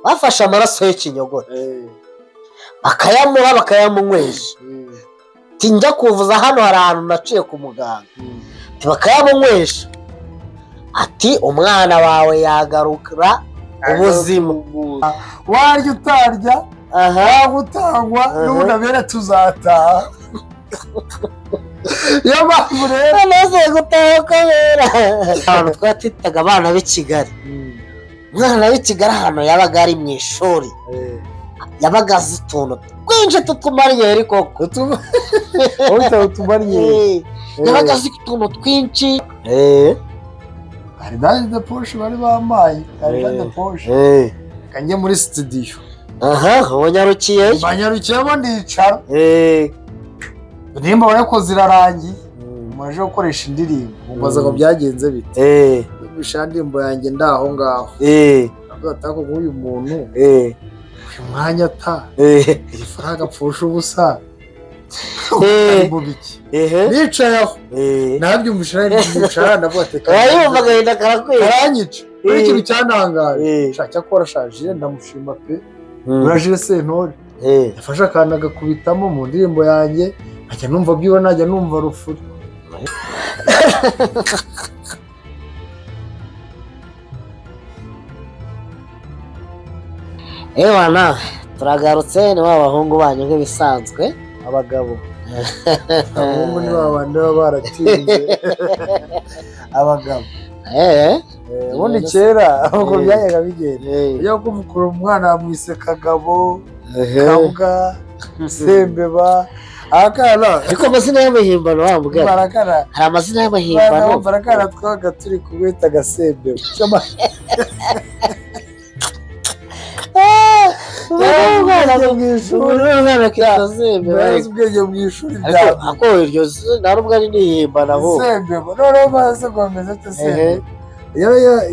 Bafashe amaraso y'ikinyogote bakayamuha, bakayamunywesha. Ati njya kuvuza hano hari ahantu naciye ku muganga. Ati bakayamunywesha, ati umwana wawe yagarukira ubuzima. Warya utarya, waba utangwa n'ubundi abera tuzataha. Niyo mpamvu rero Noneho gutaha kubera abantu twatitaga abana b'i Kigali. Umwana w'i Kigali ahantu yabaga ari mu ishuri yabaga azi utuntu twinshi tutumariyeri koko. Utumariyeri. Yabaga azi utuntu twinshi. Hari d'argent de poche bari bamaye, hari d'argent de poche kanjye muri studio. Aha ubonyarukiyeyo. Banyarukiyemo ndicara, indirimbo ariko zirarangiye, umuntu aje gukoresha indirimbo mubaza ngo byagenze bite? Yumvisha indirimbo yanjye ndaho ngaho, avuga ati ariko nk'uyu muntu uyu mwanya ata iri faranga apfusha ubusa ari mu biki? Nicaye aho nabyumvisha, nicara ndavuga ati Urayumva agahinda karakwica. Karanyica. Kuri ikintu cyantangaje, sha cyakora shajire ndamushima pe, urajire Sentore yafashe akantu agakubitamo mu ndirimbo yanjye, nkajya numva byibura najya numva rufuri. Ewana turagarutse, ni ba bahungu banyu nk'ibisanzwe. Abagabo, abahungu ni ba bandi baba baratinze, abagabo. Ubundi kera uko byajyaga bigenda, ujya kumukura umwana bamwise Kagabo, Kabwa, Sembeba, akana. Ariko amazina y'amahimbano wa mugani. Barakara. Hari amazina y'amahimbano. Barakara twabaga turi kumwita Gasembeba. Umwana akitwa Sembeba. Bazi ubwenge mu ishuri. Ariko ako iryo zina nubwo ari nihimbano ahubwo. Sembeba noneho bazi ngo bameze ate Sembeba?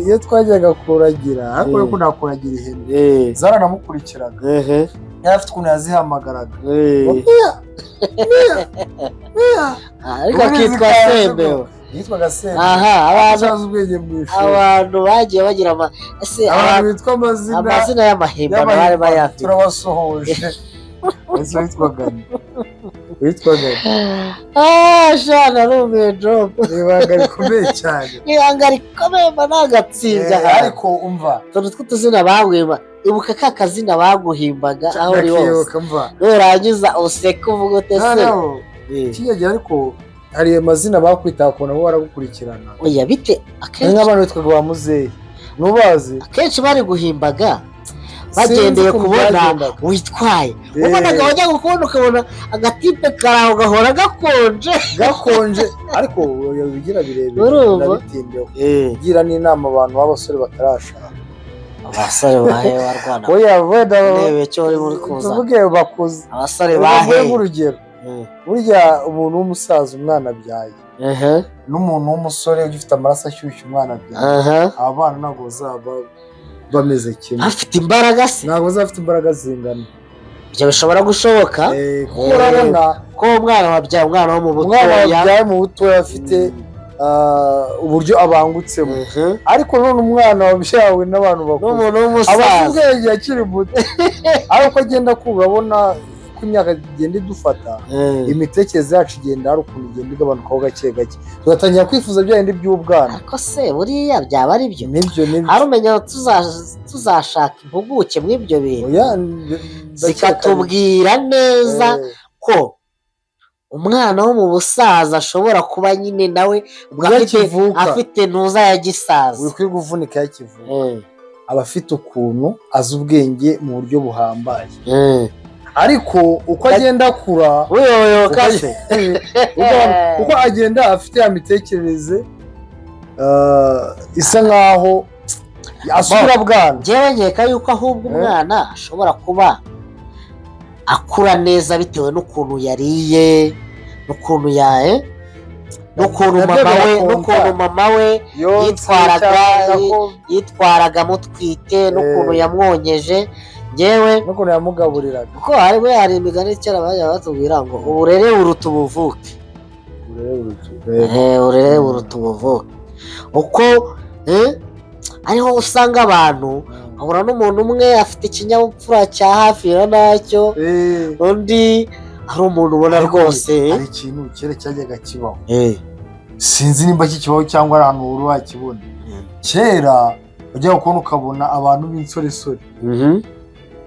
Iyo twajyaga kuragira ariko yo kunakuragira ihene, zaranamukurikiraga, yari afite ukuntu yazihamagaraga. Miya, miya, miya. Ariko akitwa Sembeba. Yitwaga Sembeba. Aha abantu Bazi ubwenge mu ishuri. Abantu bagiye bagira ama ese abantu bitwa amazina amazina y'amahimbano bari y'amahimbano, bayafite. Turabasohoje. Ese witwaga nde? Witwaga nde? Ah, sha narumiye job. Ni ibanga rikomeye cyane. Ibanga rikomeye mba nagatsinze aha. Ariko umva. Utuntu tw'utuzina bagwima, ibuka ka kazina baguhimbaga aho uri hose. Ndakibuka mva. Nurangiza useke uvuga ute se? Noneho kijya gihe ariko hari amazina bakwitaga ukuntu bo baragukurikirana. Oya bite Hari akenshi nk'abantu bitwaga ba Muzehe, ntubazi? Akenshi bari guhimbaga bagendeye Sinzi ukuntu kubona byagendaga. witwaye. Ubonaga wajyaga kubona ukabona agatipe karaho gahora gakonje. Gakonje ariko bigira birebire. Urumva? Nabitindeho gira n'inama abantu b'abasore batarashaka. Abasore bahe barwana? Oya wenda Ndebe icyo uri muri kuza. Tuvuge bakuze. Abasore Tuvuge bahe? nk'urugero, burya umuntu w'umusaza umwana abyaye n'umuntu w'umusore ugifite amaraso ashyushye umwana abyaye, aba bana ntabwo bazaba bameze kimwe. Bafite imbaraga se? Ntabwo bazaba bafite imbaraga zingana. Ibyo bishobora gushoboka. Kuko urabona ko umwana wabyaye umwana wo mu umwana butoya wabyaye mu butoya afite uburyo abangutsemo, ariko none umwana wabyawe n'abantu bakuru n'umuntu aba w'umusaza afite ubwenge akiri muto, ariko agenda akura urabona ko imyaka igenda idufata, imitekerereze yacu igenda hari ukuntu igenda igabanukaho gake gake, tugatangira kwifuza bya bindi by'ubwana. Ariko se buriya byaba ari byo? Nibyo, nibyo. Hari umenya tuzashaka impuguke muri ibyo bintu Oya, ndakeka zikatubwira neza ko umwana wo mu busaza ashobora kuba nyine nawe ubwo Iyo afite akivuka. Afite ntuza ya gisaza. Wikwiye kuvunika iyo akivuka, aba afite ukuntu azi ubwenge mu buryo buhambaye, ariko uko agenda akura Uyoyoka se? Uko agenda afite ya mitekerereze isa nkaho asubira bwana. Njyewe nkeka yuko ahubwo umwana ashobora kuba akura neza bitewe n'ukuntu yariye, n'ukuntu yae n'ukuntu Nabyo mama we birakonta. n'ukuntu mama we Yonse yitwaraga cyangwa ko yitwaraga amutwite, n'ukuntu yamwonkeje. Njyewe n'ukuntu yamugaburiraga. Kuko hari we hari imigani kera bajya batubwira ngo uburere buruta ubuvuke. Uburere buruta ubuvuke, uko ariho usanga abantu Ahura n'umuntu umwe afite ikinyabupfura cya hafi na nacyo, undi ari umuntu ubona Ariko rwose. Hari ikintu kera cyajyaga kibaho, sinzi nimba kikibaho cyangwa ari ahantu wari wakibona. Kera wajyaga kubona ukabona abantu b'insoresore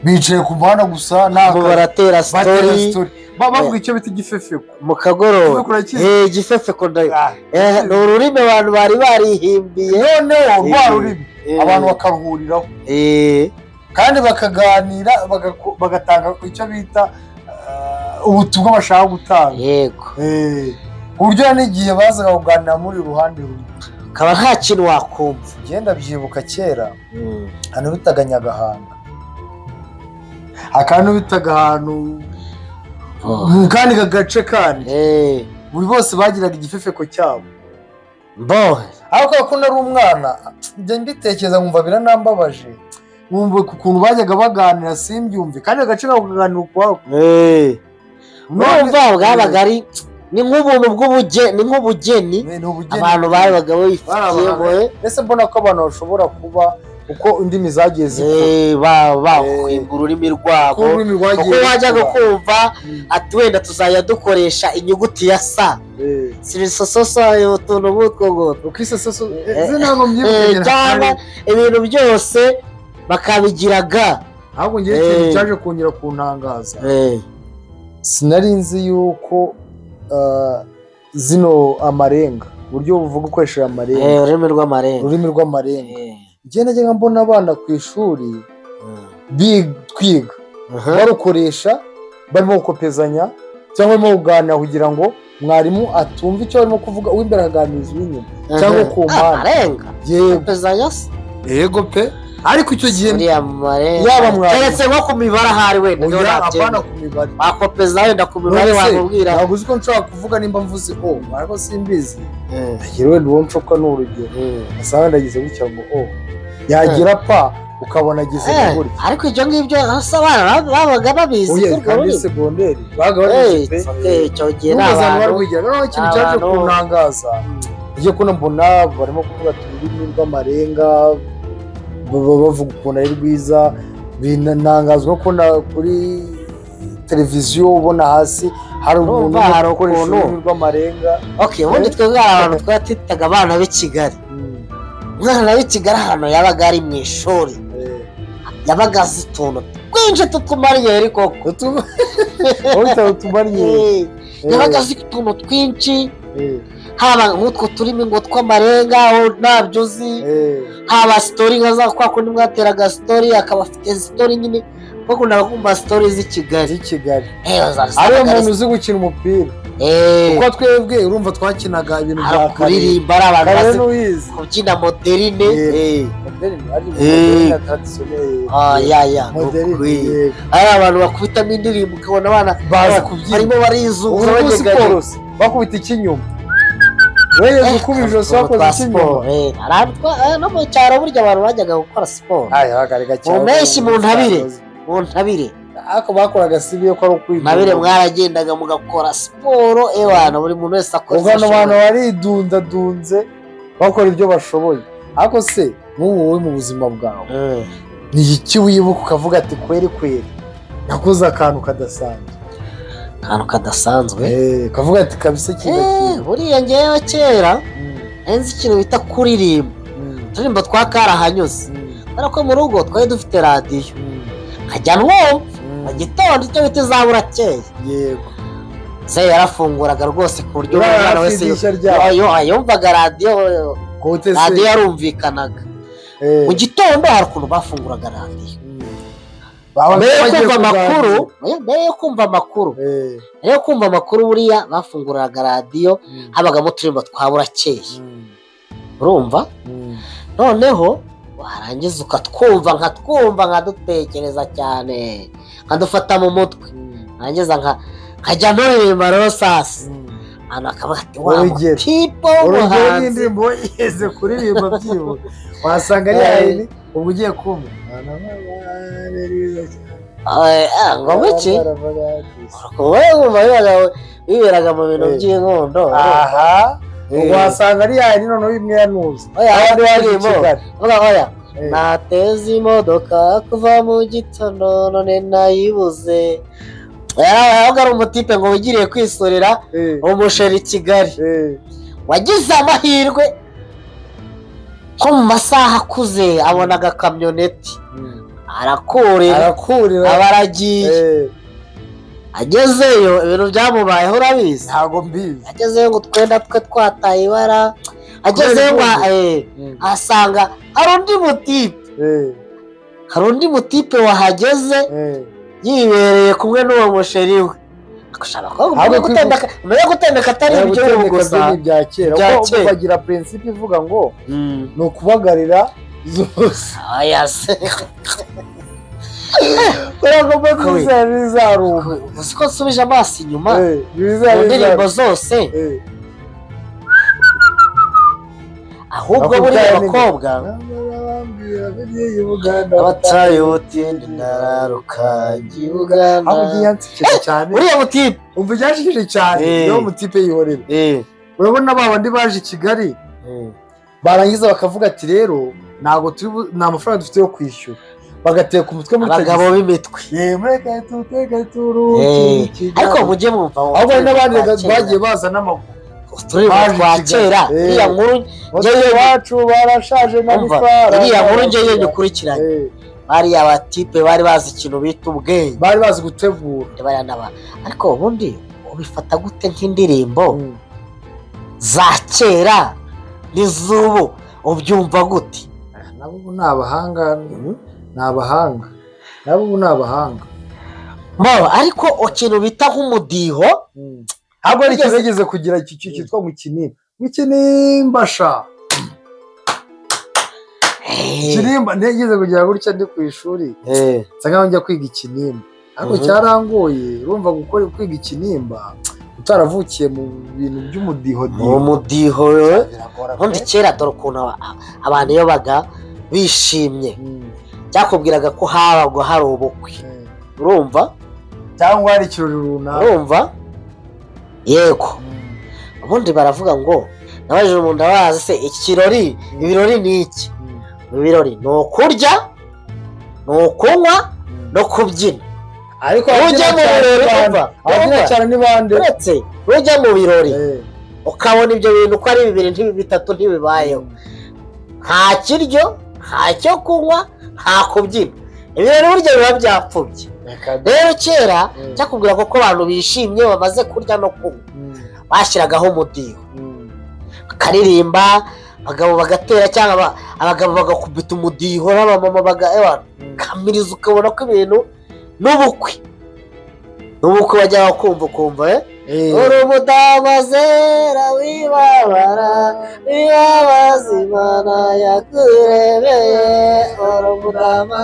bicaye ku muhanda gusa, nta Bo baratera batera story. Story, bavuga icyo bita igifefeko. Mu kagoroba. Igifefeko urakizi? Igifefeko ndayo. Ni ururimi abantu bari barihimbiye. Noneho rwa rurimi abantu bakaruhuriraho kandi bakaganira, bagatanga icyo bita ubutumwa bashaka gutanga. Ku buryo n'igihe bazaga kuganira muri ruhande rumwe, Ukaba nta kintu wakumva. Ngenda byibuka kera, ahantu bitaga Nyagahanga, akantu bitaga ahantu mu kandi gace kandi buri bose bagiraga igifefeko cyabo. Mbo Ariko kubera ko nari umwana, njya mbitekereza nkumva biranambabaje, nkumva ukuntu bajyaga baganira simbyumve, kandi agace kako kaganira ukwako. Urumva bwabaga ari ni nk'ubuntu bw'ubugeni, ni nk'ubugeni Ni ubugeni. abantu babaga bifitiye. Bari Mbese mbona ko abantu bashobora kuba uko indimi zagiye zikura, Bakwimba ururimi rwabo, uko ururimi rwagiye kuko wajyaga rukura. kumva ati wenda tuzajya dukoresha inyuguti ya sa sirisososo, utuntu nk'utwo ngutwo. Uko isososo izi ntabwo mbyibuka. Cyangwa ibintu byose bakabigira ga. Ahubwo ngewe ikintu cyaje kongera kuntangaza, sinari nzi yuko zino amarenga, uburyo buvuga ukoresheje amarenga, Ururimi rw'amarenga. Ururimi rw'amarenga. Njye najyaga mbona abana ku ishuri twiga barukoresha barimo gukopezanya cyangwa barimo kuganira kugira ngo mwarimu atumva icyo barimo kuvuga, uw'imbere akaganiriza uw'inyuma cyangwa ku mpande. Amarenga? Yego. Kopezanya se? Yego pe, ariko icyo gihe Uriya marenga Yaba mwarimu. Keretse nko ku mibare ahari wenda niho Oya, nabyemera. apana ku mibare. Wakopeza wenda ku mibare, None se, wamubwira. Ntabwo uzi ko nshobora kuvuga nimba mvuze o, ariko simbizi, ndagira wenda uwo nshoka, ni urugero, asanga ndagize gutya ngo o, yagira pa ukabona agize gutya. Ariko ibyo ngibyo hasi abana babaga babizi Oya, ko urwo kandi rurimi. Segonderi babaga babizi pe. It's okay, icyo gihe ni Numva abantu abantu barwigira. Noneho ikintu cyaje kuntangaza, ngiye kubona mbona barimo kuvuga ati ururimi rw'amarenga, baba bavuga ukuntu ari rwiza. Binantangazwa no kubona kuri televiziyo ubona hasi hari umuntu Urumva urimo hari gukoresha ukuntu- ururimi rw'amarenga. Okay, ubundi twebwe hari abantu twatitaga abana b'i Kigali. Umwana w'i Kigali ahantu yabaga ari mu ishuri, yabaga azi utuntu twinshi tutumariyeri koko. Wowe utumariyeri. Yabaga azi utuntu twinshi, haba nk'utwo turimi ngo tw'amarenga aho ntabyo uzi, haba story nka za kwa kundi mwateraga story, akaba afite story nyine, bakundaga kumva story z'i Kigali. Z'i Kigali. Uzasangaga Ariyo muntu uzi gukina umupira, kuko twebwe urumva twakinaga ibintu ari bya kare. Kuririmba, ari abantu Kare bazi n'uyizi. kubyina moderne. Moderne ari moderne traditionnelle. Ah, ya ya Moderne. Ukuri. Yego. Ari abantu bakubitamo indirimbo ukabona abana Bazi kubyina. barimo barizunguza, Ubu ngubu banyeganyega. siporo se bakubita ikinyuma, wegeze ukuba ijosi Utuntu wakoze twa ikinyuma. siporo, hari ahantu no mu cyaro burya abantu bajyaga gukora siporo. Ayi, hagarika cyane. Mu mpeshyi mu ntabire. Mu ntabire. Ariko bakoraga sibi ko ari ukwiga. Ntabire mwaragendaga mugakora siporo, ewana buri muntu wese akora Ubwo icyo abantu ashoboye. baridundadunze bakora ibyo bashoboye. Ariko se nk'ubu wowe mu buzima bwawe, ni iki wibuka ukavuga ati kweri kweri nakoze akantu kadasanzwe? Akantu kadasanzwe? Ukavuga ati kabisa kino kintu. Buriya ngewe kera nari nzi ikintu bita kuririmba, uturirimbo twa karahanyuze, kubera ko mu rugo twari dufite radiyo, nkajya nwumva mu gitondo icyo bita izaburakeye. Se yarafunguraga rwose ku buryo Uriya umwana hafi wese y'idirishya ryawe. Yumvaga radiyo. Kote se. Radiyo yarumvikanaga. Mu gitondo hari ukuntu bafunguraga radiyo Baba mbere yo bagiye kumva amakuru. kuganira. Oya, mbere yo kumva amakuru, mbere yo kumva amakuru buriya bafunguraga radiyo, habagamo uturirimbo twa burakeye. Urumva, noneho warangiza ukatwumva, nkatwumva, nkadutekereza cyane, nkadufata mu mutwe, narangiza nkajya nturirimba rero sasa, abantu bakavuga ati wa Urugero. mutipe Urugero w'umuhanzi. Nk'indirimbo yigeze kuririmba byibura wasanga ari yayindi ubwo ugiye kumva. Ngo wiki wowe wumva wiberaga mu bintu by'inkundo. Aha, ubwo wasanga ari yayindi noneho imwe yanuza Oya, abandi waje i indirimbo. Kigali. Vuga oya. Nateze imodoka kuva mu gitondo none nayibuze. Yabaga ari umutipe ngo wigiriye kwisurira umusheri i Kigali, wagize amahirwe ko mu masaha akuze abona agakamyoneti, arakurira. Arakurira. Aba aragiye. Agezeyo ibintu byamubayeho urabizi? Ntabwo mbizi. Agezeyo ngo utwenda twe twataye ibara, agezeyo ngo asanga hari undi mutipe, hari undi mutipe wahageze yibereye kumwe n'uwo musheri we. Gusa abakobwa umenye gutendeka atari iby'ubu gutendeka gusa. Byo ni ibya kera. Ibya kuko kera. Bagira principe ivuga ngo ni ukubagarira zose. Oya se. Kubera ko bizaba bizarumba. Uzi ko nsubije amaso inyuma bizaba mu ndirimbo bizarumba. zose, ahubwo Ako buriya kanya abakobwa abataye ubutindi ndararuka njya i Buganda. Aho ugiye yansekeje cyane. Uriya mutipe. Umva ibyashekeje cyane. Niyo mutipe yihorera. Urabona ba bandi baje i Kigali, barangiza bakavuga ati rero ntabwo turi nta mafaranga dufite yo kwishyura, bagateka umutwe muri abagabo tagisi. B'imitwe. Mureke tuteke turuki Kigali. Ariko mujye mwumva Ahubwo hari n'abandi twa kera. bagiye baza n'amaguru. Uturirimbo Baje twa i Kigali. kera, iriya nkuru Ababyeyi bacu barashaje umva, n'abifara. Iriya nkuru ngewe nyukurikiranye, bariya batipe bari bazi ikintu bita ubwenge. Bari bazi gutegura. Bariya ariko ubundi ubifata gute nk'indirimbo za kera n'iz'ubu, ubyumva gute? Nabo ubu ni abahanga, ni abahanga, nabo ubu ni abahanga. Mo ariko ikintu bita nk'umudiho. Ahubwo hari ikintu yigeze kugira cyitwa mu kinimba, mu kinimba sha. Ikinimba ntigeze kugira gutya ndi ku ishuri, nsa nkaho njya kwiga ikinimba ariko cyarangoye. Urumva gukora kwiga ikinimba utaravukiye mu bintu by'umudiho. Mu mudiho. Biragora pe. Ubundi kera dore ukuntu abantu iyo baga bishimye, byakubwiraga ko habaga hari ubukwe, urumva? Cyangwa hari ikirori runaka. Urumva, yego. Ubundi baravuga ngo nabajije umuntu abazi se ikirori, ibirori ni iki? Ibirori ni ukurya, ni ukunywa no kubyina. Ariko Ujya ababyina mu cyane birori ni bande? umva, Ababyina umva. cyane ni bande? Uretse ujya mu birori ukabona ibyo bintu uko ari bibiri bitatu ntibibayeho, nta kiryo, nta cyo kunywa, nta kubyina, ibirori burya biba byapfubye. Reka da. Rero kera cyakubwira ko abantu bishimye bamaze kurya no kunywa, bashyiragaho umudiho, bakaririmba, abagabo bagatera cyangwa abagabo bagakubita umudiho n'abamama bagakamiriza, ukabona ko ibintu n'ubukwe bajyaga kumva ukumva uri umudamu zera wibabara wibabaza Imana yakurebeye, uri umudamu.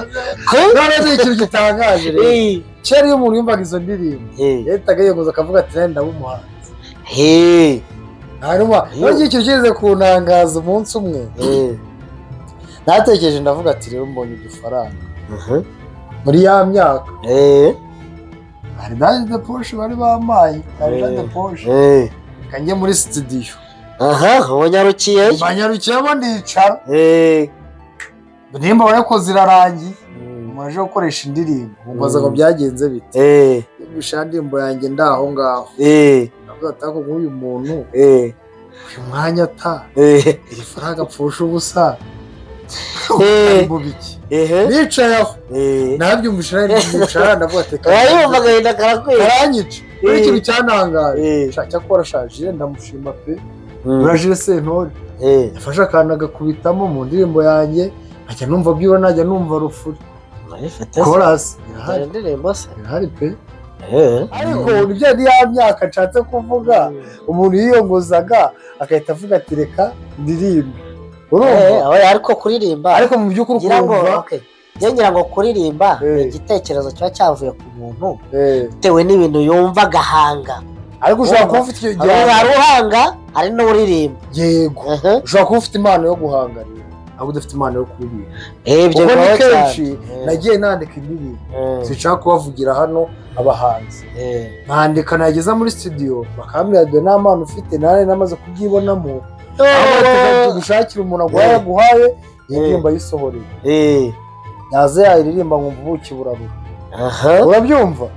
None ni ikintu gitangaje rero, kera iyo umuntu yumvaga izo ndirimbo yahitaga yiyogoza akavuga ati nanjye ndaba umuhanzi. Hanyuma none ikintu kigeze kuntangaza, umunsi umwe natekereje ndavuga ati rero mbonye udufaranga muri ya myaka, hari d'argent de poche bari bampaye, d'argent de poche, reka njye muri studio. Aha wanyarukiyeyo? Mbanyarukiyemo ndicara, nimba ko zirarangiye, umuntu aje gukoresha indirimbo, mumbaza ngo byagenze bite? Yumvisha indirimbo yanjye ndi aho ngaho, ndavuga ati ariko nk'uyu muntu, uyu mwanya ata iri faranga apfusha ubusa ari mu biki? Nicaye aho nabyumvisha nicara ndavuga ati Urayumva agahinda karakwica. Karanyica. Uri ikintu cyantangaje. Sha, cyakora shajire ndamushima pe, urajire Sentore yafashe akantu agakubitamo mu ndirimbo yanjye, nkajya numva byibura najya numva rufuri. Urayifite se? Chorus Dore irahari. Indirimbo se? Irahari pe. Ariko nibyo ni ya myaka nshatse kuvuga, umuntu yiyongozaga agahita avuga ati reka ndirimbe, urumva? Oya, ariko kuririmba Ariko mu by'ukuri ngira ngo ukumva okay. Njye ngira ngo kuririmba ni igitekerezo kiba cyavuye ku muntu bitewe n'ibintu yumva agahanga. Ariko ushobora kuba ufite icyo Hari gihangano. Uhanga, hari n'uririmba. Yego, ushobora kuba ufite impano yo guhanga rero ahubwo udafite impano yo kuririmba. Ibyo Kuko ni bibaho cyane. kenshi nagiye nandika indirimbo, sinshaka kubavugira hano abahanzi, nkandika nageza muri studio bakambwira dore nta mpano ufite, nawe namaze kubyibonamo, ahubwo tugushakira umuntu aguhaye aguhaye. Iyi ndirimbo ayisohoreye, yaza yayiririmba nkumva ubuki burarura. Urabyumva?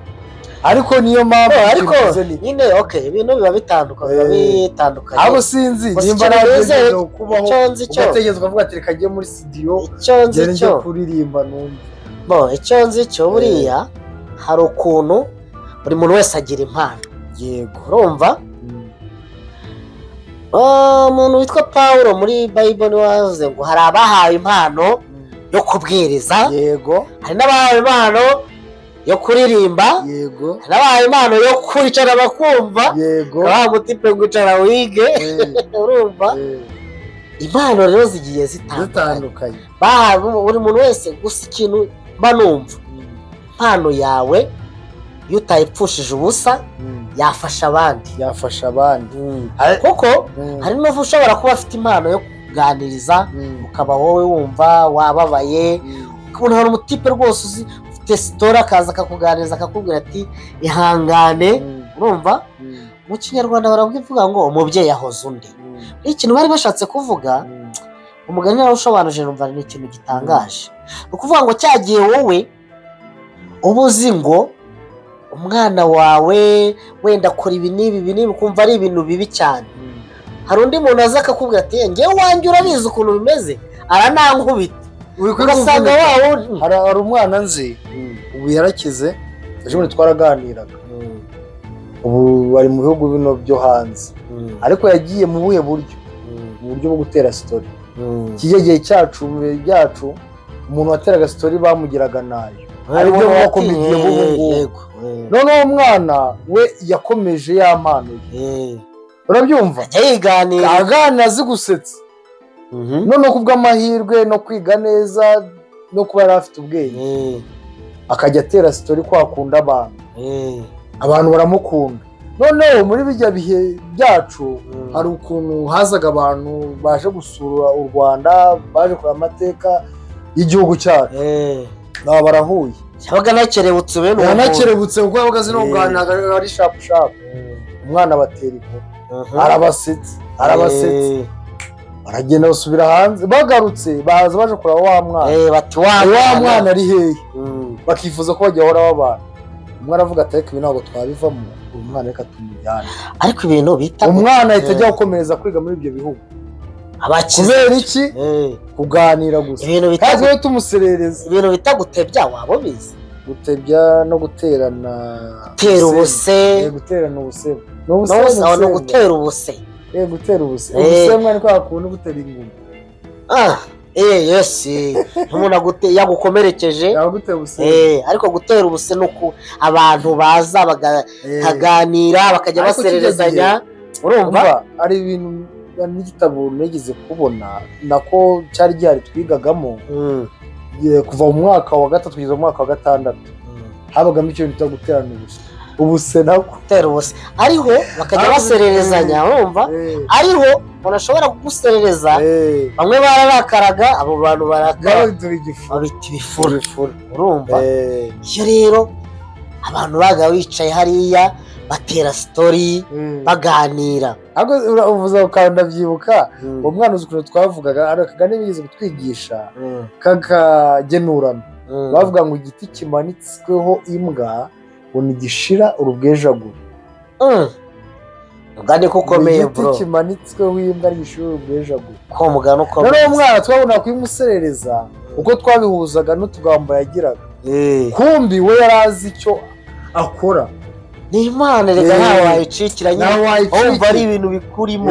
Ariko niyo mpamvu ariko nyine okay, ibintu biba bitandukanye, biba bitandukanye. Abo sinzi nimba naragejeje kubaho ugategereza ukavuga ati reka njye muri studio icyo nzi cyo kuririmba numva. Bo icyo nzi cyo buriya hari ukuntu buri muntu wese agira impano. Yego. Urumva? Umuntu witwa Paulo muri Bible niwe wavuze ngo hari abahawe impano yo kubwiriza. Yego. Hari n'abahawe impano yo kuririmba. Yego. Hari n'abahawe impano yo kwicara bakumva. Yego. Wa mutipe ngo icara wige. Urumva? Impano rero zigiye zitandukanye. Bahawe buri muntu wese, gusa ikintu mba numva impano yawe iyo utayipfushije ubusa yafasha abandi. Yafasha abandi. Kuko hari n'ubu ushobora kuba afite impano yo kuganiriza, ukaba wowe wumva wababaye, ukabona hari umutipe rwose uzi ufite sitori akaza akakuganiriza akakubwira ati ihangane. Urumva? Mu Kinyarwanda baravuga ngo umubyeyi ahoza undi. Ikintu bari bashatse kuvuga, umugani nawe usobanuje numva ni ikintu gitangaje. Ni ukuvuga ngo cyagiye wowe uba uzi ngo umwana wawe wenda akora ibi n'ibi ibi n'ibi, ukumva ari ibintu bibi cyane. Hari undi muntu aza akakubwira ati ngewe wanjye urabizi ukuntu bimeze, aranankubita. Ugasanga wa wundi hari umwana nzi ubu yarakize, ejo bundi twaraganiraga, ubu bari mu bihugu bino byo hanze, ariko yagiye mu buhe buryo? Mu buryo bwo gutera story. Kijya gihe cyacu mu bihe byacu umuntu wateraga story bamugiraga nayo, aribyo bakomediye b'ubu ngubu. Noneho umwana we yakomeje ya mpano ye. Urabyumva? Yiganira aganira azi gusetsa. Noneho kubw'amahirwe no kwiga neza no kuba yari afite ubwenge, akajya atera story ko akunda abantu, abantu baramukunda. Noneho muri bijya bihe byacu hari ukuntu hazaga abantu baje gusura u Rwanda, baje kureba amateka y'igihugu cyacu, nabo barahuye. Yabaga anakerebutse bene uwo. Yanakerebutse kuko yabaga azi no kuganira ari shapu shapu. Umwana batera inkuru, arabasetsa, arabasetsa, baragenda basubira hanze, bagarutse baza baje kureba wa mwana. Bati wa mwana ari hehe? Bakifuza ko bajya bahora babana. Umwe aravuga ati ariko ibi ntabwo twabivamo, uyu mwana reka tumujyane. Ariko ibintu bita umwana ahita ajya gukomereza kwiga muri ibyo bihugu. Kubera iki? Kuganira gusa. Kandi we tumuserereza. Ibintu bita gutebya waba ubizi? Gutebya no guterana, gutera ubuse, guterana ubuse, no gutera ubuse, gutera ubuse. Ubuse mwana kwa kuntu gutera ingumi. Yes, umuntu yagukomerekeje ariko gutera ubuse ni uko abantu baza bakaganira bakajya basererezanya. Urumva ari ibintu n'igitabo nigeze kubona nako cyari gihari twigagamo kuva mu mwaka wa 3 kugeza mu mwaka wa 6, habagamo icyo bita guterana ubuse. Ubuse nako gutera ubuse ariho bakajya basererezanya. Urumva ariho umuntu ashobora kuguserereza, bamwe bararakaraga, abo bantu barakara babita ibifura. Urumva iyo rero abantu baga bicaye hariya batera story baganira. Uvuze ukanda ndabyibuka uwo mwana uzi ukuntu twavugaga, Kagame bigeze kutwigisha kakagenurana, bavuga ngo igiti kimanitsweho imbwa ngo ntigishira urubwejagure. Mugani ko ukomeye bro. Igiti kimanitsweho imbwa ntigishira urubwejagure. Ko mugani ukomeye. Noneho umwana twabona kuyimuserereza uko twabihuzaga n'utugambo yagiraga. Kumbi we yari azi icyo akora. Ni impano reka ntawe wayicikira nyine, wumva ari ibintu bikurimo,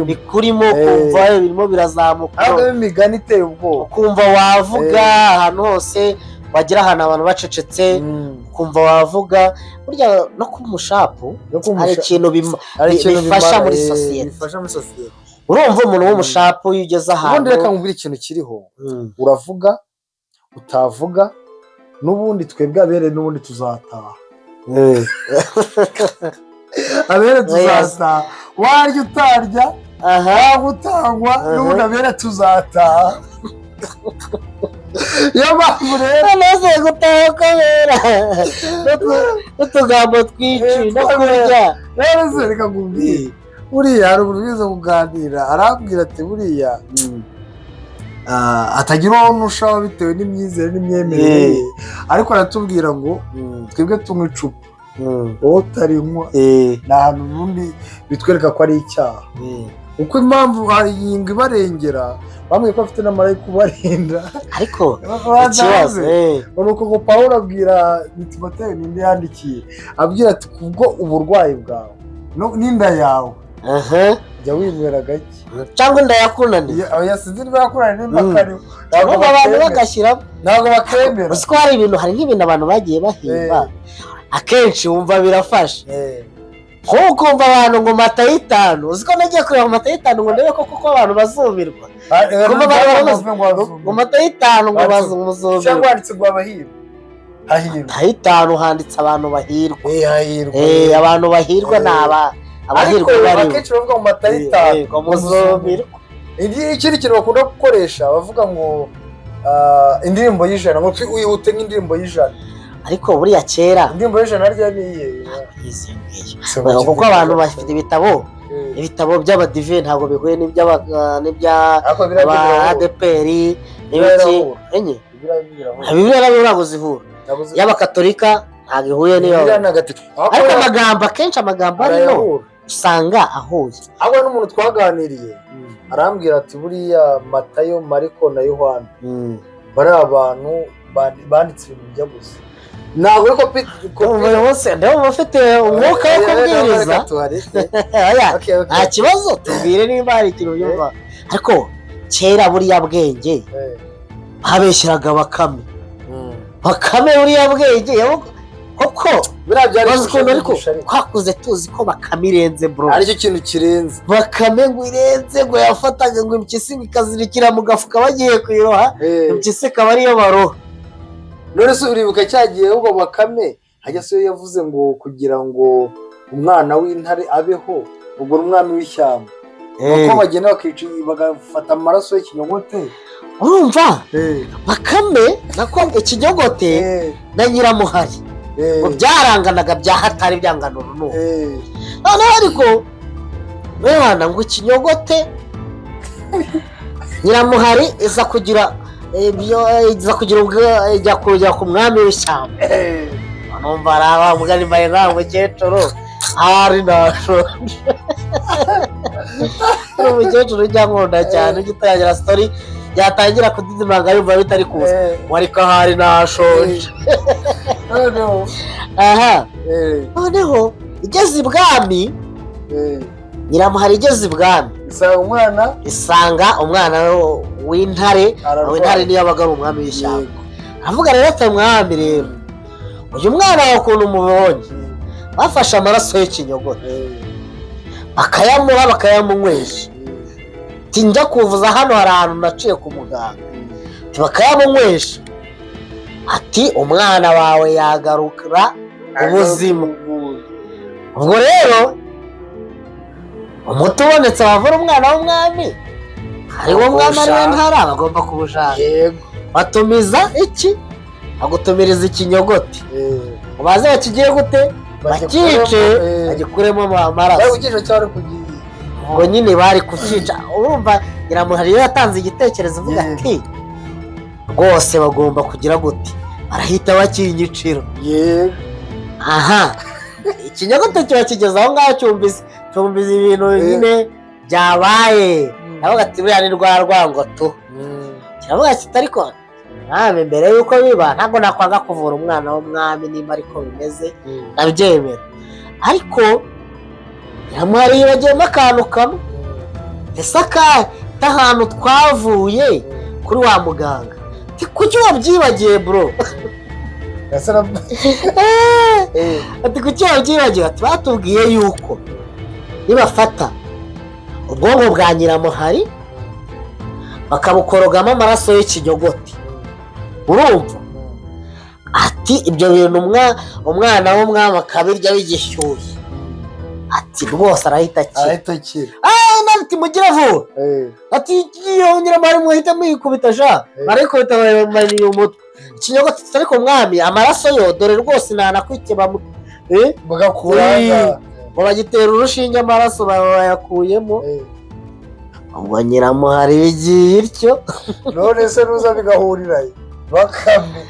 bikurimo kumva birimo birazamuka. Ariko imigani iteye ubwoba. Ukumva wavuga ahantu hose wagira ahantu abantu bacecetse, ukumva wavuga. Burya no kuba umushapu hari ikintu bifasha muri sosiyete. Urumva umuntu w'umushapu iyo ugeze ahantu, ubundi reka nkubwire ikintu kiriho, uravuga utavuga n'ubundi twebwe abere n'ubundi tuzataha. Abere tuzataha, warya utarya, waba utangwa n'ubundi abere tuzataha. Niyo mpamvu rero namaze gutaha kubera n'utugambo twinshi no kurya. Rero se reka nkubwire, buriya hari umuntu wize kuganira arambwira ati buriya Atagira uwo nushaho bitewe n'imyizere n'imyemerere ye, ariko aratubwira ngo twebwe tunywa icupa, wowe utarinywa. Ni ahantu ubundi bitwereka ko ari icyaha, kuko impamvu hari ingingo ibarengera, bamwe ko afite n'amarayika ubarinda. Ariko ikibazo Ni uko ngo Pawulo abwira Timoteyo, ninde yandikiye, abwira ati: "Kubwo uburwayi bwawe n'inda yawe, jya winywera gake." Cyangwa inda yakunaniye. Sinzi niba yakunaniye, nimba kariho. Ntabwo abantu bagashyiramo. Ntabwo bakemera. Uzi ko hari ibintu, hari nk'ibintu abantu bagiye bahimba, akenshi wumva birafasha, nk'ubu ukumva abantu ngo mata y'itanu. Uzi ko nagiye kureba mata y'itanu ngo ndebe ko koko abantu bazumirwa? Kumva abantu ngo mata y'itanu ngo bazumirwa. Cyangwa handitse ngo abahirwa, hahirwa. Mata y'itanu handitse abantu bahirwa. Hahirwa. Abantu bahirwa ni aba abahirwa Ariko bariho. akenshi bavuga ngo mata y'itanu ngo muzumirwa. Ikindi kintu bakunda gukoresha, bavuga ngo indirimbo y'ijana, ngo wihute nk'indirimbo y'ijana. Ariko buriya kera Indirimbo y'ijana rya ni iyihe? Izi ngiyo, kuko abantu bafite ibitabo, ibitabo by'abadive ntabwo bihuye n'ibya Ariko biriya aba byo birahura. ADEPR n'ibiki. Birahura. Enye. Biriya birahura. Bibiliya nabyo ntabwo zihura. Ntabwo Y'abakatolika ntabwo ihuye n'iyo. Bibiliya ntagatifu. Ariko amagambo, akenshi amagambo arimo Arayahura. usanga ahuye. Ahubwo n'umuntu twaganiriye arambwira ati: "Buriya Matayo, Mariko na Yohana, bari abantu banditse ibintu bijya gusa." Ntabwo ariko Uyu munsi ndabona ufite umwuka wo kubwiriza. Oya, nta kibazo, tubwire nimba hari ikintu ubyumva. Ariko kera buriya bwenge babeshyiraga Bakame, Bakame buriya bwenge koko Biriya byari bazi ukuntu, ariko kwigisha, ariko twakuze tuzi ko Bakame irenze, bro. Aricyo kintu kirenze. Bakame ngo irenze, ngo yafataga ngo impyisi ngo ikazirikira mu gafuka bagiye kuyiroha, impyisi ikaba ariyo baroha. None se uribuka cyagiye ahubwo Bakame hajya se yavuze ngo kugira ngo umwana w'intare abeho, ubwo ni umwami w'ishyamba, uko bagenda bakica, bagafata amaraso y'ikinyogote? Urumva Bakame nako ikinyogote na nyiramuhari ngo byaranganaga bya hatari, byangana urunuka. Noneho ariko mwana ngo ikinyogote, nyiramuhari iza kugira ibyo, iza kugira ubwo ijya kujya ku mwami w'ishyamba. Numva ari aba mugani mbaye nka mukecuru ahari nashonje. Ni umukecuru ujya nkunda cyane, ujya utangira story, yatangira kudidimanga yumva bitari kuza, ariko ahari nashonje. Noneho Aha, noneho igeze ibwami, nyiramuhari igeze ibwami, isanga umwana. Isanga umwana w'intare. Ararwaye. W'intare niyo abaga ari umwami w'ishyamba. Aravuga rero ati: "Mwami, rero uyu mwana wawe ukuntu umubonye, bafashe amaraso y'ikinyogote bakayamuha, bakayamunywesha." Ati: "Njya kuvuza hano hari ahantu naciye ku muganga." Ati: "Bakayamunywesha." Ati: "Umwana wawe yagarukira ubuzima." Ubwo rero umuti ubonetse wavura umwana w'umwami, hariwo mwami ari we ntara, bagomba kuwushaka. Batumiza iki? Bagutumiriza ikinyogote, ubaze bakigiye gute, bakice, bagikuremo amaraso. Bari kucyica cyangwa kugiye? Ubwo nyine bari kucyica. Urumva nyiramuhari rero yatanze igitekerezo, uvuga ati: "Rwose bagomba kugira gute, barahita bakinyicira." Aha ikinyogote kiba kigeze aho ngaho, cyumvise ibintu nyine byabaye, navuga ati: "Buriya ni rwa rwango tu." Kiravuga kiti: "Ariko mwami, mbere y'uko biba, ntabwo nakwanga kuvura umwana w'umwami, nimba ariko bimeze ndabyemera." Ariko nyiramuhari yibagiyemo akantu kamwe. Ese akahe? Ahantu twavuye kuri wa muganga. Ati: "Kuki wabyibagiye, bro?" Ese na Ati: "Kuki wabyibagiwe?" Ati: "Batubwiye yuko nibafata ubwonko bwa nyiramuhari bakabukorogamo amaraso y'ikinyogote, urumva?" Ati: "Ibyo bintu umwana w'umwami akabirya bigishyushye," ati: "rwose arahita akira." Arahita akira. Nawe ati: "Mugire vuba." Ati: "Iyo nyiramuhari muhita muyikubita sha." Barayikubita, bayimariye umutwe ikinyogote. Ariko mwami, amaraso yo dore rwose ntanakwikeba. Bagakura. Ngo bagitera urushinge, amaraso bayakuyemo. Ubwo nyiramuhari bigiye ityo. None se nuza bigahurira he? Bakame.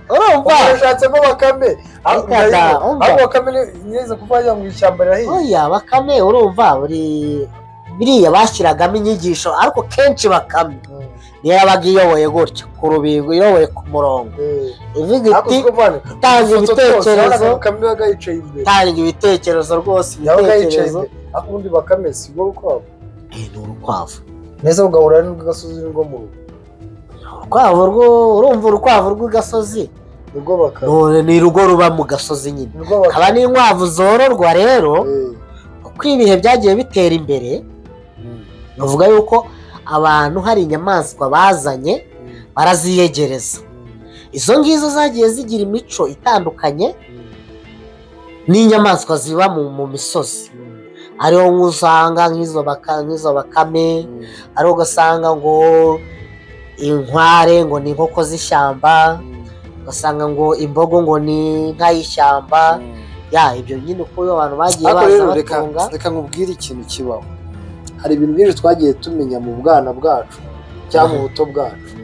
Urumva? Ushatsemo Bakame. Reka da, umva. Ahubwo Bakame neza kuko wagira ngo ishyamba rirahiye. Oya, Bakame, urumva buri biriya bashyiragamo inyigisho, ariko kenshi Bakame niyo yabaga iyoboye gutyo ku rubingo, iyoboye ku murongo, ivuga Ariko iti siko mwana, tanga udufoto twose, ibitekerezo. urabona Bakame yabaga yicaye imbere. Tanga ibitekerezo rwose. Yabaga yicaye Ibitekerezo. imbere. Ariko ubundi Bakame si rwo rukwavu? Ni urukwavu. Neza ugahura n'urw'agasozi n'urwo mu rugo. Urukwavu rwo, urumva, urukwavu rw'igasozi. Nirwo Bakame. None ni urugo ruba mu gasozi nyine. Nirwo Bakame. Haba n'inkwavu zororwa rero. Uko ibihe byagiye bitera imbere, bavuga yuko abantu hari inyamaswa bazanye, baraziyegereza. Izo ngizo zagiye zigira imico itandukanye n'inyamaswa ziba mu misozi, ariho nk'usanga nk'izo bakame, ariho ugasanga ngo inkware ngo ni inkoko z'ishyamba, ugasanga ngo imbogo ngo ni inka y'ishyamba. Ya, ibyo nyine uko abantu bagiye Ariko baza rero reka batunga. Reka nkubwire ikintu kibaho. Hari ibintu byinshi twagiye tumenya mu bwana bwacu cyangwa mu buto bwacu,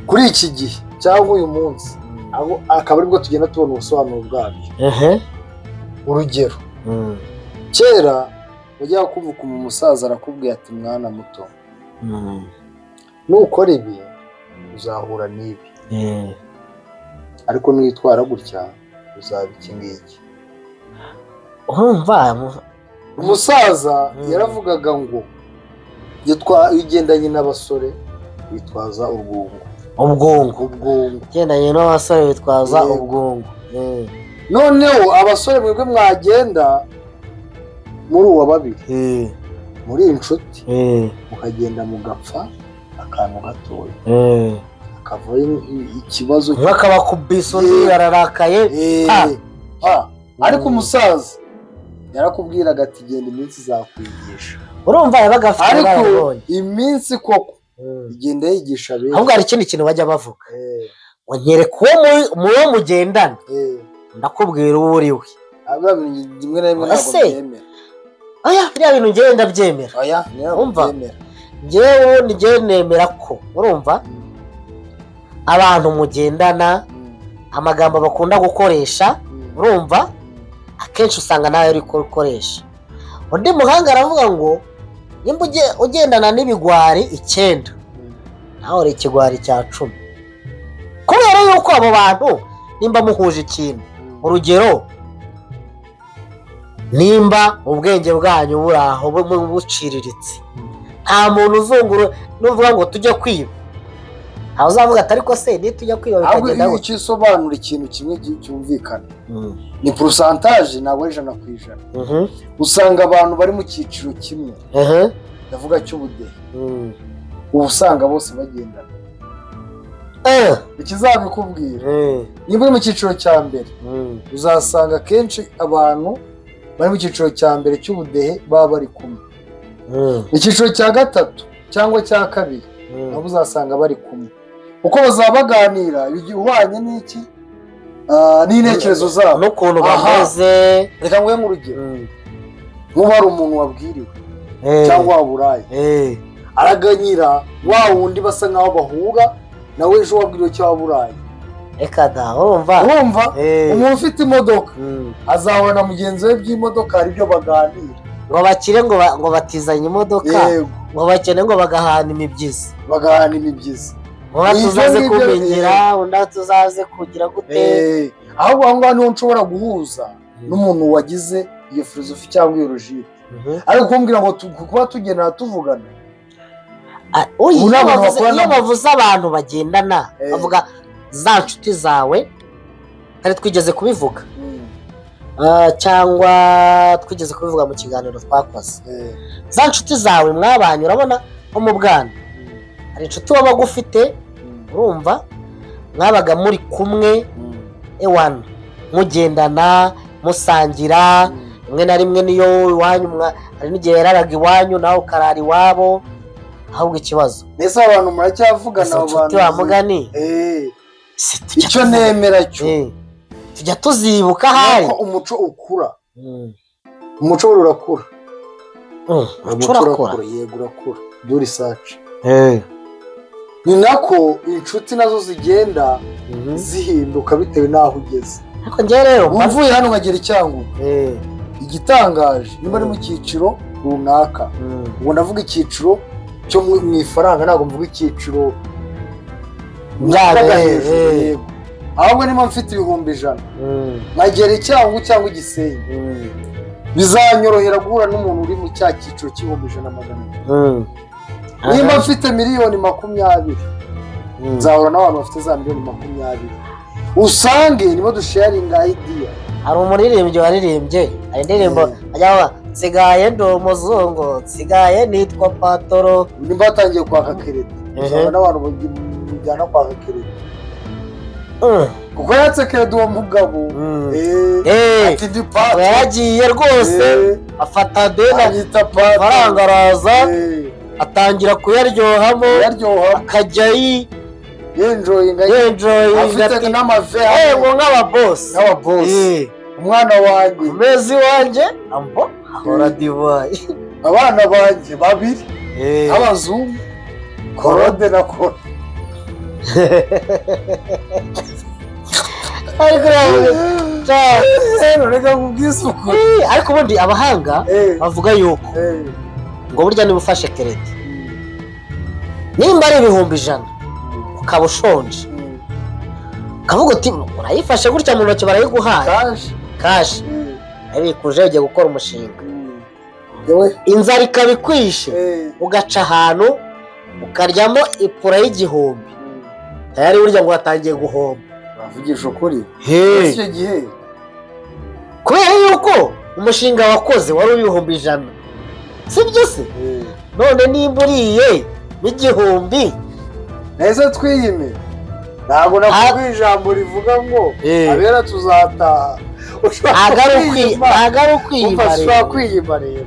kuri iki gihe cyangwa uyu munsi aho akaba aribwo tugenda tubona ubusobanuro bwabyo. Urugero, kera ujya kumva ukuntu umusaza arakubwiye ati: "Mwana muto, nukora ibi uzahura n'ibi, ariko nitwara gutya uzaba iki ngiki." Urumva Umusaza yaravugaga ngo iyo ugendanye n'abasore witwaza urwungo. Ubwungo. Ubwungo. Ugendanye n'abasore witwaza Yego. ubwungo. Noneho abasore mwebwe mwagenda muri uwa babiri, muri inshuti, mukagenda mugapfa akantu gatoya, hakavayo ikibazo. Umwe akaba akubise undi, ararakaye. Pa. Pa. Ariko umusaza yarakubwiraga ati: "Genda, iminsi izakwigisha." Urumva yabaga afite Ariko ubunararibonye. iminsi koko igenda yigisha benshi. Ahubwo hari ikindi kintu bajya bavuga ngo: "Nyereka uwo mu wo mugendana, ndakubwira uwo uri we." Ah, biriya bintu rimwe na rimwe ntabwo Ese? byemera. Oya, biriya bintu njyewe ndabyemera. Oya, ntabwo Umva. byemera. Njyewe ubundi njyewe nemera ko, urumva, abantu mugendana, amagambo bakunda gukoresha, urumva, akenshi usanga nawe uri gukoresha. Undi muhanga aravuga ngo nimba ugendana n'ibigwari 9, nawe uri ikigwari cya 10, kubera yuko abo bantu nimba muhuje ikintu, urugero nimba ubwenge bwanyu buri aho buciriritse, nta muntu uzungura nuvuga ngo tujye kwiba, ntawe uzavuga ati: "Ariko se nitujya kwiba Ahubwo bikagenda iyo gutya?" icyo usobanura ikintu kimwe cyumvikana, ni pourcentage, ntabwo ari 100%. Usanga abantu bari mu cyiciro kimwe, ndavuga cy'ubudehe, uba usanga bose bagendana. Ikizabikubwira, niba uri mu cyiciro cya mbere, uzasanga akenshi abantu bari mu cyiciro cya mbere cy'ubudehe baba bari kumwe. Icyiciro cya gatatu cyangwa cya kabiri, nabo uzasanga bari kumwe, kuko bazaba baganira ibihwanye n'iki. N'intekerezo zabo n'ukuntu Aha. bameze. Reka nguhe nk'urugero. Nk'ubu hari umuntu wabwiriwe cyangwa waburaye, araganyira wa wundi basa nkaho bahura nawe ejo wabwiriwe cyangwa waburaye. Reka da, urumva. Urumva, umuntu ufite imodoka azahura na mugenzi we by'imodoka, hari ibyo baganira. Ngo bakire ngo ngo batizanye imodoka, ngo bakene ngo bagahana imibyizi. Bagahana imibyizi. Ngo tuzaze Ibyo ngibyo, kumenyera undi, tuzaze kugira gute. Ahubwo aho ngaho niho nshobora guhuza n'umuntu wagize iyo philosophie cyangwa iyo logique. Ariko kumbwira ngo kuba tugendana tuvugana, Ah, oya, Ubu ni iyo abantu bakorana iyo bavuze abantu bagendana, bavuga za nshuti zawe, kandi twigeze kubivuga. Cyangwa twigeze kubivuga mu kiganiro twakoze, za nshuti zawe mwabanye. Urabona nko mu bwana hari inshuti wabaga ufite, urumva, mwabaga muri kumwe, ewana mugendana, musangira, rimwe na rimwe niyo iwanyu hari n'igihe yararaga iwanyu nawe ukarara iwabo. Ahubwo ikibazo, Mbese abantu muracyavugana, izo abo nshuti bantu? wa mugani, si tujya Icyo nemera cyo, tujya tuzibuka ahari. Nuko umuco ukura. Umuco buriya urakura. Umuco urakura. Yego, urakura. Do research. Ni nako inshuti nazo zigenda zihinduka bitewe n'aho ugeze. Ariko njyewe rero Uvuye hano nkagera i Cyangugu, igitangaje, niba ari mu cyiciro runaka, ubwo ndavuga icyiciro cyo mu ifaranga, ntabwo mvuga icyiciro Bya hejuru, yego. Ahubwo niba mfite 100,000, nkagera i Cyangugu cyangwa i Gisenyi, bizanyorohera guhura n'umuntu uri mu cya cyiciro cy'ibihumbi 100, 200. Niba mfite miliyoni 20, nzahura n'abantu bafite za miliyoni 20, usange nibo dusharinga idea. Hari umuririmbyi waririmbye, hari indirimbo ajya avuga: "Nsigaye ndi umuzungu, nsigaye nitwa patoro." Nimba batangiye kwaka crédit, uzahura n'abantu mujyana kwaka crédit, kuko yatse crédit uwo mugabo. Ati ndi patoro. Yaragiye rwose, afata deni, anyita patoro. Amafaranga araza, atangira kuyaryohamo, yaryoha, akajya yenjoyinga, yenjoyinga, afite ati n'amave yego, nk'ababosi. Nk'ababosi. Umwana wanjye Ku mezi iwanjye ambo ahora divayi. Abana banjye babiri abazungu, Korode na Koro. Ariko Rero reka nkubwize ukuri. Ariko ubundi abahanga bavuga yuko ngo burya niba ufashe crédit, nimba ari 100,000, ukaba ushonje, ukavuga uti urayifashe gutya mu ntoki, barayiguhaye Cash. Cash, abikuje, ugiye gukora umushinga, Yewe. inzara ikaba ikwishe, ugaca ahantu ukaryamo ipura y'igihumbi, tayari burya ngo watangiye guhomba. Bavugisha ukuri. He. Icyo gihe Kubera yuko umushinga wakoze wari 100,000, sibyo se? None nimba uriye n'igihumbi, Neza, twiyime, ntabwo nakubwiye ijambo rivuga ngo abera tuzataha. Ushobora ntabwo ari kwiyima. Ntabwo ari ukwiyima. Umva, ushobora Rero kwiyima rero,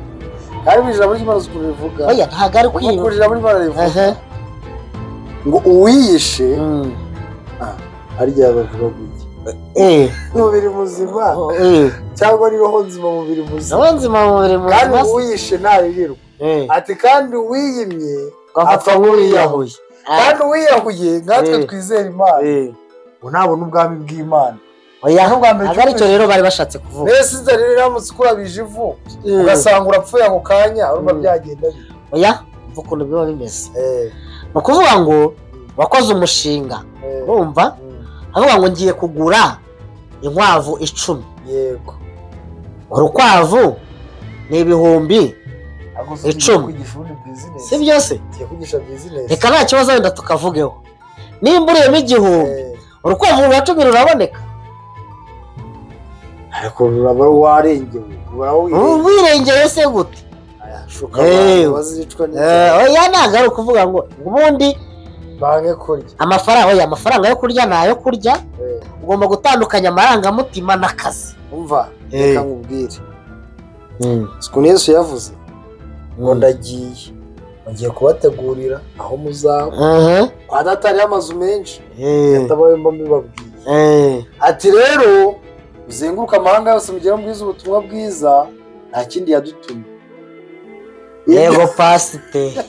kandi ijambo ry'Imana uzi ukuntu rivuga. Oya, ntabwo ari Uva ukwiyima. ku ijambo ry'Imana rivuga ngo uwiyishe, harya bavuga gutya, umubiri muzima cyangwa ni roho nzima mu mubiri muzima. Roho nzima mu mubiri Kandi muzima se. uwiyishe ntaririrwa. Ati kandi uwiyimye Apfa apfa nk'uwiyahuye. nk'uwiyahuye. Kandi uwiyahuye, nkatwe twizera Imana, ngo ntabona ubwami bw'Imana. Oya, Aho bwa mbere ntabwo aricyo rero bari bashatse kuvuga. Mbese inzara rero iramutse ikurabije ivu, ugasanga urapfuye ako kanya, urumva byagenda bite? Oya, umva ukuntu biba bimeze. Ni ukuvuga ngo wakoze umushinga, urumva, avuga ngo ngiye kugura inkwavu 10. Urukwavu ni ibihumbi Ariko se ugiye 10. kwigisha ubundi business? Si byose? Ugiye kwigisha business. Reka, nta kibazo, wenda tukavugeho. Nimba uriyemo 1000, urukwavu rwa 10 ruraboneka. Ariko ruraba warengewe, uraba wirengeye. Wirengeye se gute? Shuka abantu bazicwa n'inzara. Oya, ntabwo ari ukuvuga ngo ubundi Bange kurya. Amafaranga, oya, amafaranga yo kurya ni ayo kurya. Ugomba gutandukanya amarangamutima n'akazi. Umva, reka nkubwire ukuntu Yesu yavuze ngo ndagiye, ngiye kubategurira aho muzaba. Kwa Data hariho amazu menshi, yatabaye mba mbibabwiye. Ati rero uzenguruke amahanga yose, mugere mubwize ubutumwa bwiza. Nta kindi yadutumye. Yego, pasiteri.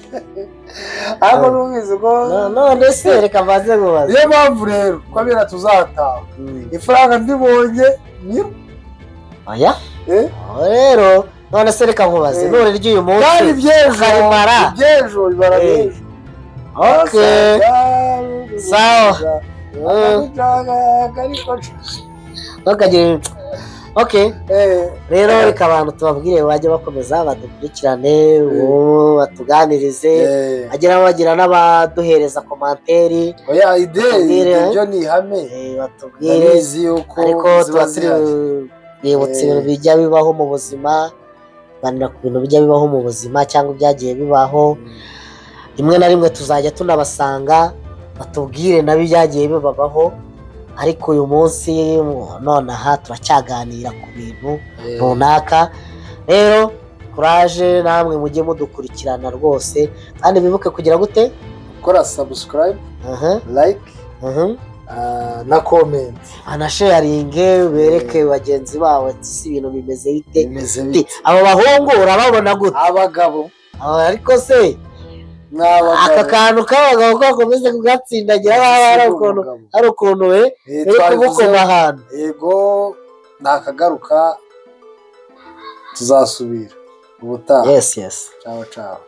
Ariko n'ubizi ko None se reka mbanze nkubaze. Niyo mpamvu rero ko abera tuzataha, ifaranga ndibonye ni Oya. Eh? Aho rero, none se reka nkubaze, none ry'uyu munsi Kandi iby'ejo ukarimara. Iby'ejo bibara b'ejo. Okay, sawa. Ntukagire, okay. Rero reka abantu tubabwire bajye bakomeza badukurikirane, ubu batuganirize, bagira bagira n'abaduhereza commentaire. Oya, idée Batubwire, ibyo ni ihame. Batubwire. Ndabizi yuko Ariko ziba tuba turi zihari. bibutsa ibintu bijya bibaho mu buzima, tuganira ku bintu bijya bibaho mu buzima cyangwa ibyagiye bibaho. Rimwe na rimwe tuzajya tunabasanga batubwire nabo ibyagiye bibabaho, ariko uyu munsi nonaha turacyaganira ku bintu runaka. Rero kuraje namwe, mujye mudukurikirana rwose, kandi bibuke kugira gute? Gukora subscribe, like, na comment. Anasharinge, bereke bagenzi babo ati si ibintu bimeze bite? Bimeze Ati, bite? Abo bahungu urababona gute? Abagabo. Ariko se Aka kantu k'abagabo ko bakomeza kugatsindagira nk'aho hari ukuntu we uri kugukoma ahantu. Yego, nakagaruka, tuzasubira ubutaha. Yes. Ciao ciao.